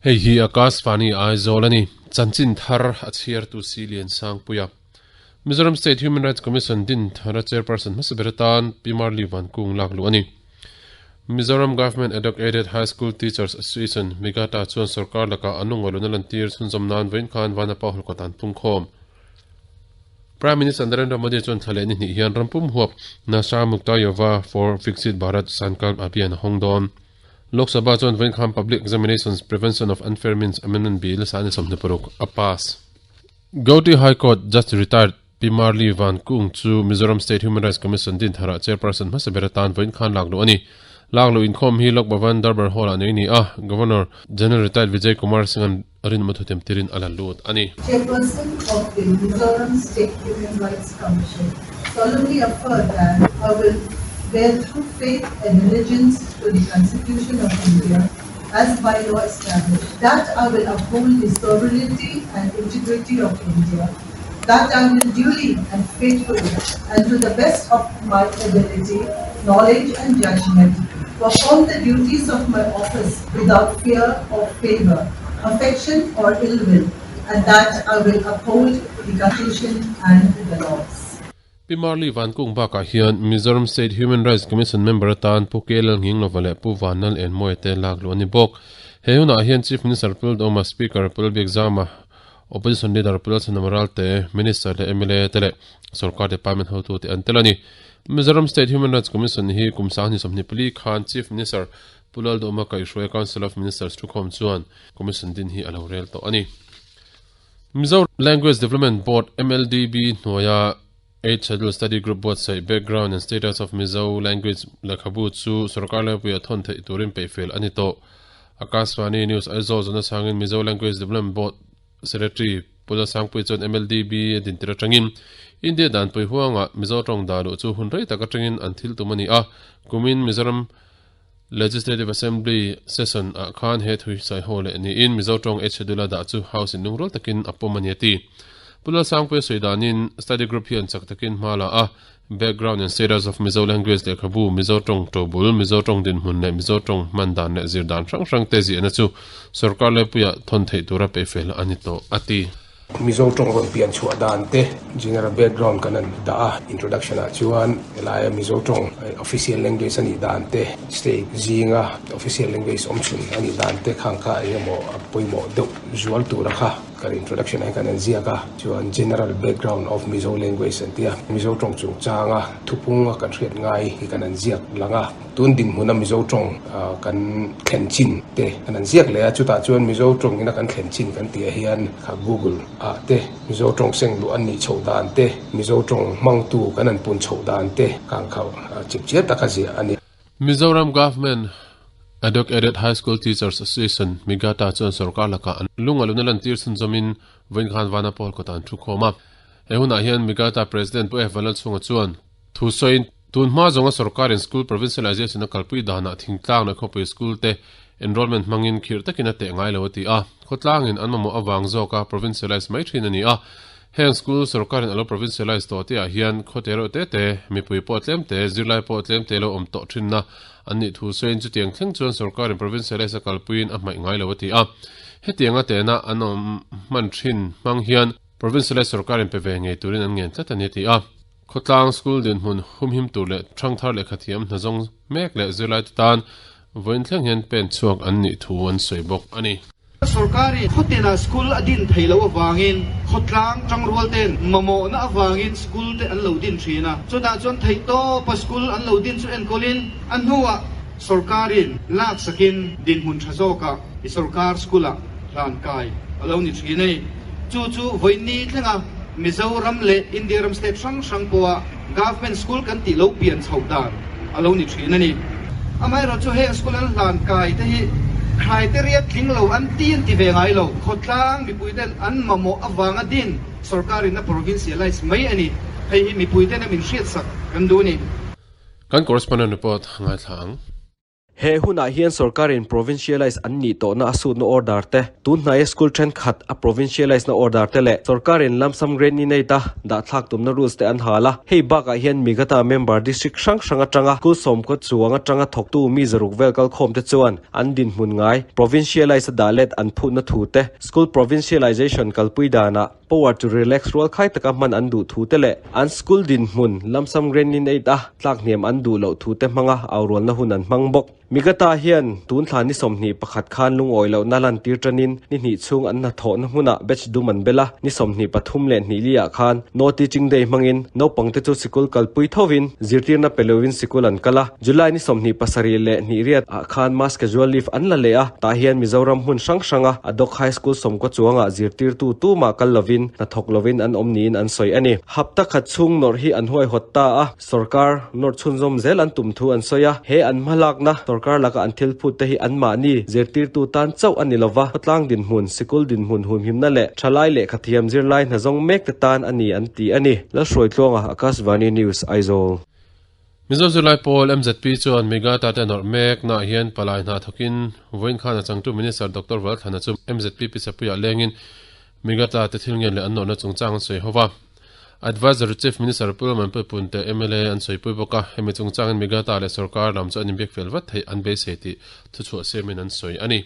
Hei hi Akashvani Aizawl a ni. Chanchin thar a chhiartu si Liansangpuia. Mizoram State Human Rights Commission din thara Chairperson hmasa ber atan Pi Marli Vankung lak luh a ni. Mizoram Government Ad Hoc Aided High School Teachers Association, MIGATA, chuan sorkar lakah an lungawluna lantir chhunzawm nan vawiin khan Vanapa Hawlkawt an pungkhawm. Prime Minister Narendra Modi chuan thla leh ni hnih hian rampum huap Nasha Mukta Yuva for Viksit Bharat Sankalp Abhiyan a hawng dawn. Lok Sabha chuan vawiin khan Public Examinations Prevention of Unfair Means Amendment Bill 2026 a pass. Gauhati High Court Judge Retired Pi Marli Van Kung chu Mizoram State Human Rights Commission din tharah Chairperson hmasa ber atan vawiin khan lak luh a ni. Lak luh inkhawm hi Lok Bhavan Darbar Hall-ah nei a ni a, Governor General Retired Vijay Kumar Singh-a'n rinawm a thutem tirin a la lut a ni. Chairperson of the Mizoram State Human Rights Commission solemnly affirm that I will bear true faith and allegiance to the Constitution of India as by law established, that I will uphold the sovereignty and integrity of India, that I will duly and faithfully and to the best of my ability, knowledge and judgment perform the duties of my office without fear or favor, affection or ill will, and that I will uphold the Constitution and the laws. Pi Marli Vankung bakah hian Mizoram State Human Rights Commission member atan Pu Kelal Nginglova leh Pu Vanlal Enmawia te lak luh a ni bawk. He hunah hian Chief Minister Pu Lalduhoma, Speaker Pu Lalbiakzama, Opposition Leader Pu Lalchhanama Ralte, Minister leh mla te leh Sorkar Department hotute an tel a ni. Mizoram State Human Rights Commission hi kum 2024 khan Chief Minister Pu Lalduhoma kaihhruai Council of Ministers thukhawm chuan Commission din hi a lo rel tawh a ni. Mizo Language Development Board, MLDB, hnuaia Eight Schedule Study Group buatsaih Background and Status of Mizo Language lehkhabu chu sorkar laipuia thawn theih turin peihfel a ni tawh. Akashvani News Aizawl zawhna chhangin Mizo Language Development Board Secretary Pu Lalsangpuii chuan MLDB a dintir atangin India danpui huangah Mizo tawng dah luh chu hun rei tak atangin an thil tum a ni a, kumin Mizoram Legislative Assembly session ah khan he thui sai haw leh niin Mizo tawng H Schedule a dah chu House in lungrual takin a pawm a ni a ti. Pu Lalsangpuia sawi danin study group hian chak takin hma la a, Background and Status of Mizo Language lehkhabu, Mizo tawng tobul, Mizo tawng dinhmun leh Mizo tawng hman dan leh zir dan hrang hrang te ziahna chu sorkar laipuiah thawn theih tura peihfel a ni tawh a ti. Mizo tawng rawn pian chhuah dan te general background kan han dah a, introduction ah chuan helaia Mizo tawng official language a nih dan te, state zinga official language awm chhun a nih dan te khang kha eng emaw a pawimawh deuh zual tura kha kan introduction ah hian kan han ziak a, chuan general background of Mizo language an tia Mizo tawng chungchanga thupung a kan hriat ngai hi kan han ziak lang a. Tun dinhmuna Mizo tawng kan thlen chin te kan han ziak leh a, chutah chuan Mizo tawng ina kan thlen chin kan tih ah hian kha Google ah te Mizo tawng seng luh an nih chhoh dan te, Mizo tawng hmangtu kan han pun chhoh dan te kang kha chip chiar taka ziah a ni. Mizoram Government Ad Hoc Aided High School Teachers Association, MIGATA, chuan sorkar lakah an lung a luna lantir chhunzawmin vawiin khan Vana Pawl kawtah an thu khawm a. He hunah hian MIGATA President Pu F. Vanlalchhunga chuan thu sawiin, Tun hma zawnga sorkarin school provincialization a kalpui danah thingtlang leh khawpui school te enrollment hmangin khirh takin a teh ngai lo a ti a. Khawtlangin an mamawh avang zawka provincialize mai thin a ni a. Heng school sorkarin a lo provincialize tawh tihah hian khawte reuh te te, mipui pawh tlem te, zirlai pawh tlem te lo awm tawh thinna an nih thu sawiin chutiang thleng chuan sorkarin provincialize a kalpuiin a hmaih ngai lo a ti a. Hetianga tehna an awm hman thin hmang hian provincialize sorkarin pe ve ngei turin an ngen tlat a ni a ti a. Khawtlang school dinhmun humhim tur leh thangthar lehkhathiam hnazawng mek leh zirlaite tan vawiin thleng hian pen chhuak an nih thu an sawi bawk a ni. Sorkarin khawtinah school a din thei loh avangin khawtlang tangrual ten mamawhna avangin school te an lo din thin a, chutah chuan theihtawpa school an lo din chu enkawlin a hnuah sorkarin laksakin dinhmun tha zawkah i sorkar school-ah hlan kai a lo ni thin a ni. Chu chu vawiin thlenga Mizoram leh India ram state hrang hrang pawha Government School kan tih lo pian chhoh dan a lo ni thin a ni. Amaherawhchu heng school an hlan kai te hi criteria tling lo an ti an ti ve ngai lo. Khawtlang mipui ten an mamawh avanga din sorkarin a provincialize mai a ni. Hei hi mipui ten a min hriatsak kan duh a ni. Kan correspondent report ngaithla ang. He hunah hian sorkarin provincialise an nih tawhna a sutna order te, tun hnaia school thenkhat a provincialise na order te leh sorkarin lump sum grant in aid a dahthlak tumna rules te an hal a. Hei bakah hian Migata member district hrang hrang atanga school sawmkaw chuang atanga thawktu mi zaruk vel kalkhawm te chuan an dinhmun ngai provincialise a dah let an phutna thu te, school provincialisation kalpui danah Power to relax rual khai taka hman an duh thu te leh an school dinhmun lamsam grant in aid a tlak hniam an duh loh thu te hmanga aurualna hun an hmang bawk. Migata hian tun thla ni 21 khan lungawi lohna lantir tanin ni hnih chhung an hnathawhna hmunah batch dum an bel a, ni 23 leh hnih liah khan No Teaching Day hmangin naupangte chu sikul kalpui thovin zirtirna pe loin sikul an kal a. July ni 27 leh hnih riat ah khan mass casual leave an la leh a, tah hian Mizoram hmun hrang hranga Adhoc High School sawmkaw chuangah zirtirtu tumah kal lovin hnathawk lovin an awm niin an sawi a ni. Hapta khat chhung nawrh hi an huaihawt ta a, sorkar nawrh chhunzawm zel an tum thu an sawi a, he an hmalakna sorkar laka an thil phut te hi anmahni zirtirtu tan chauh a ni lova, khawtlang dinhmun, sikul dinhmun humhimna leh thalai lehkhathiam zirlai hnazawng mek te tan a ni an ti a ni. Lalhruaitluanga, Akashvani News, Aizawl. Mizo zirlai pawl mzp chuan Migata te nawrh mek naah hian palai hna thawkin vawiin khan a changtu Minister Doctor Valthlana chu mzp pisapuiah lengin Migata te thil ngen leh an nawrhna chungchang an sawi ho va. Advisory Chief Minister Pu Lalmanpui Punte mla an sawipui bawk a, hemi chungchangin Migata leh sorkar lam chu an inbiak fel vat theih an beisei tih thuchhuah siamin an sawi a ni.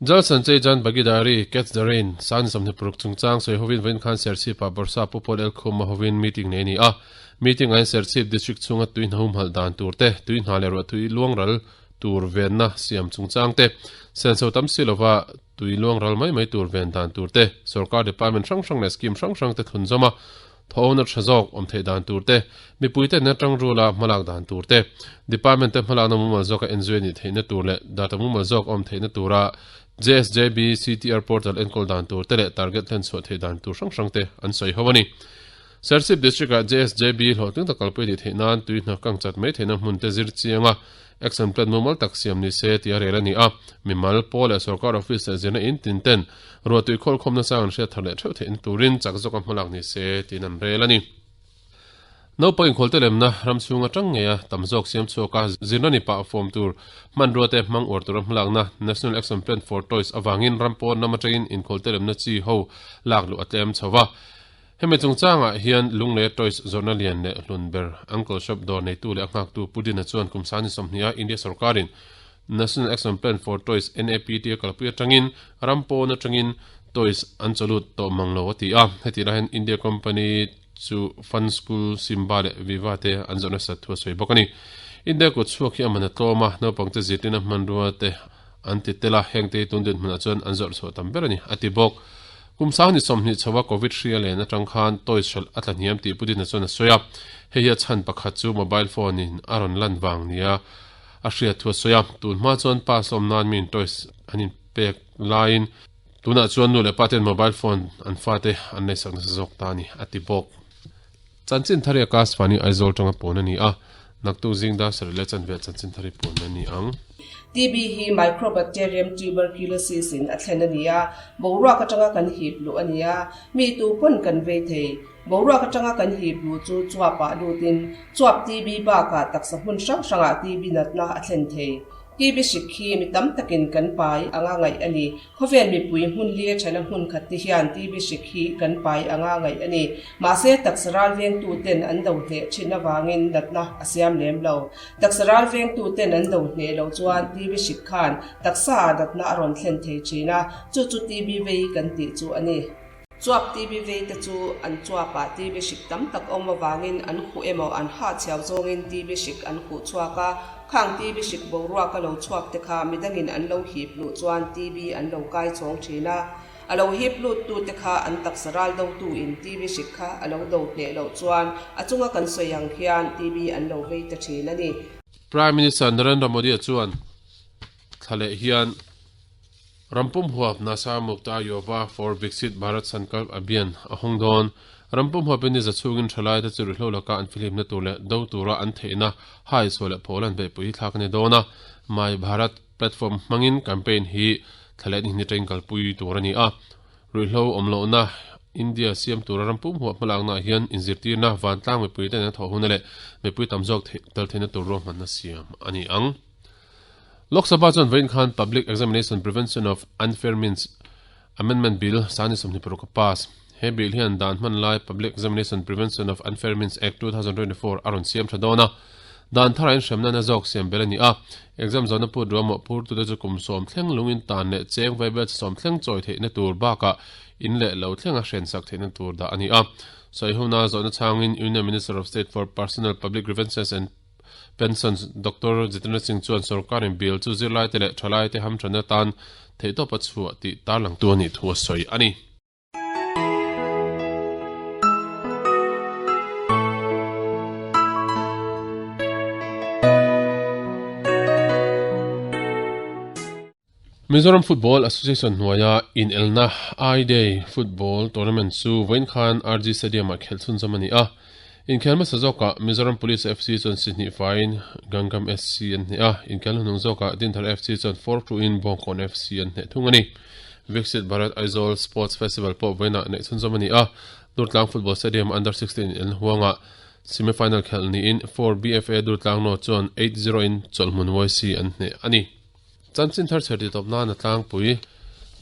Jal Sanjay Jan Bhagidari, Catch the Rain, San 26 chungchang sawi hovin vawiin khan Serchhip-ah Bawrhsa Pu Paul Elkhuma hovin meeting nei a ni a. Meeting ah hian Serchhip District chhunga tui hna humhalh dan tur te, tui hna leh ruahtui luangral tur venna siam chungchang te, senso tam si lova tui luangral mai mai tur ven dan tur te, sorkar department hrang hrang leh scheme hrang hrang te thlunzawm a, Thawhna tha zawk awm theih dan tur te, mipuite nena tangrula hmalak dan tur te, department te hmalakna mumal zawka enzui a nih theihna tur leh data mumal zawk a awm theihna tura JSJB CTR portal enkawl dan tur te leh target hlenchhuah theih dan tur hrang hrang te an sawi ho a ni. Serchhip District-ah JSJB hlawhtling tak kalpui a nih theih nan tui hna kang chat mai theihna hmun te zir chianga action plan mumal tak siam ni se tih a rel a ni a, mimal, pawl leh sorkar office leh zirna in tin ten Ruahtui khawlkhawm nasa an hriat thar leh theuh theihna turin chak zawka hmalak ni se tiin an rel a ni. Naupang inkhualte lemna ram chhung atang ngeia tam zawk siam chhuaka zirna ni pah fawm tur hmanrua te hmang uar tura hmalakna National Action Plan for Toys avangin ram pawn lam atangin inkhualte lemna chi ho lak luh a tlem chho va. Hemi chungchangah hian Lunglei Toys zawrhna lian leh hlun ber Uncle Shop dawr neitu leh a nghaktu Pu Dina chuan kum sani 20 a India sorkarin National Action Plan for Toys, NAPT, a kalpui atangin ram pawn atangin toys an chawlut tawh mang lo a ti a. Hetih lai hian India company chu Fun School, Simba leh Viva te an zawh nasat thu a sawi bawk a ni. India kut chhuak hi a man a tlawm a, naupangte zirtirna hmanrua te an ti tel a, hengte hi tun dinhmunah chuan an zawrh chhuah tam ber a ni, a ti bawk. Kum sang ni 20 chhoa Covid hri a len atang khan toys hralh a tla hniam tih Pu Dina chuan a sawi a. Hei hi a chhan pakhat chu mobile phone in a rawn lan vang nia A hriat thu a sawi a, tun hma chuan pass awm nan mi in toys an in pek laiin tunah chuan nu leh pa ten mobile phone an fate an leisak nasa zawk ta a ni, a ti bawk. Chanchin thari a cast fani Aizawl tanga pawn a ni a, naktuk zing dar sarih leh chanve ah chanchin thari pawn a ni ang. TB hi Microbacterium tuberculosis in a thlen a ni a, boruak atanga kan hip luh a ni a, mi tu pawn kan vei thei. Boruak atanga kan hip luh chu chuapah lutin chuap TB bakah taksa hmun hrang hrangah TB natna a thlen thei. TB hrik khi mi tam takin kan pai anga ngaih a ni. Khawvel mipui hmun lia thana hmun khat te hian TB hrik hi kan pai anga ngaih a ni. Mahse taksa ral vengtu ten an do hneh thin avangin natna a siam lem lo. Taksa ral vengtu ten an do hneh loh chuan TB hrik khan taksa ah natna a rawn thlen thei thin a, chu chu TB vei kan tih chu a ni. Chuap TB vei te chu an chuapah TB hrik tam tak awm avangin an khuh emaw an hah chhiau zawngin TB hrik an khuh chhuak a, khang TB hrik boruak a lo chhuak te kha midangin an lo hip luh chuan TB an lo kai chhawng thin a, a lo hip lut tu te kha an taksa ral do tu in TB hrik kha a lo do hneh loh chuan a chunga kan sawi ang hian TB an lo vei ta thin a ni. Prime Minister Narendra Modi-a chuan thla leh hian Rampum huap Nasa Mukta Yuva for Viksit Bharat Sankalp Abhiyan a hawng dawn. Rampum huapin ni za chhungin thalaite chu ruihhlo laka an fihlimna tur leh do tura an theihna hai sual leh phawl an beihpui hi thlak a ni dawn a. My Bharat platform hmangin campaign hi thla leh ni hnih kalpui tur a ni a. Ruihhlo awm lohna India siam tura rampum huap hmalaknaah hian inzirtirna vantlang mipuite nena thawh huna leh mipui tam zawk tel theihna tur ruahmanna siam a ni ang. Lok Sabha chuan vawiin khan Public Examination Prevention of Unfair Means Amendment Bill sani 26 a pass. He bill hian dan hman lai Public Examination Prevention of Unfair Means Act 2024 a rawn siam tha dawn a. Dan thara inhremna na zawk siam bel a ni a. Exam zawhna put ruamawh phurtute chu kum sawm thleng lungin tan leh cheng vaibel chi sawm thleng chawi theihna tur bakah in leh lo thlenga hrensak theihna tur dah a ni a. Sawihona zawhna chhangin Union Minister of State for Personnel, Public Grievances and Pensions Doctor Jitendra Singh chuan sorkarin bill chu zirlaite leh thalaite hamthanna tan theihtawp a chhuah tih tarlangtu a nih thu a sawi a ni. Mizoram Football Association hnuaia inelna I-Day Football Tournament chu vawiin khan RG Stadium-ah khelh chhunzawm a ni a. Inkhel hmasa zawkah Mizoram Police FC chuan si hnih faiin Gangam SC an hneh a, inkhel hnuhnung zawkah Dinthar FC chuan four two-in Bawngkawn FC an hneh thung a ni. Viksit Bharat Aizawl Sports Festival pawh vawiinah neih chhunzawm a ni a, Durtlang Football Stadium Under 16 inelna huangah semi-final khelh niin four BFA Durtlang North chuan 8-0 in Chawlhhmun YC an hneh a ni. Chanchin thar chher titawp nan a tlangpui.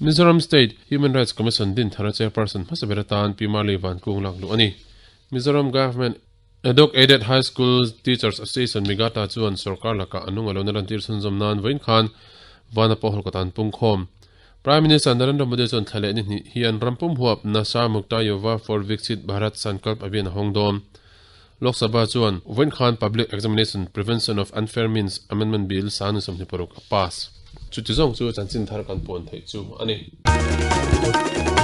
Mizoram State Human Rights Commission din thara chairperson hmasa ber atan Pi Marley Vankung lak luh a ni. Mizoram Government Adhoc Aided High School Teachers Association Migata chuan sorkar lakah a nung a lo na lantir chhunzawm nan vawiin khan Vana pawh hawlkawt an pungkhawm. Prime Minister Narendra Modi chuan thla leh ni hnih hian ram pum huap Nasha Mukta Yuva for Viksit Bharat Sankalp Abhiyan a hawng dawn. Lok Sabha chuan vawiin khan Public Examination Prevention of Unfair Means Amendment Bill sanu 26 a pass. Chuti zawng chu chanchin thar kan puan theih chu a ni.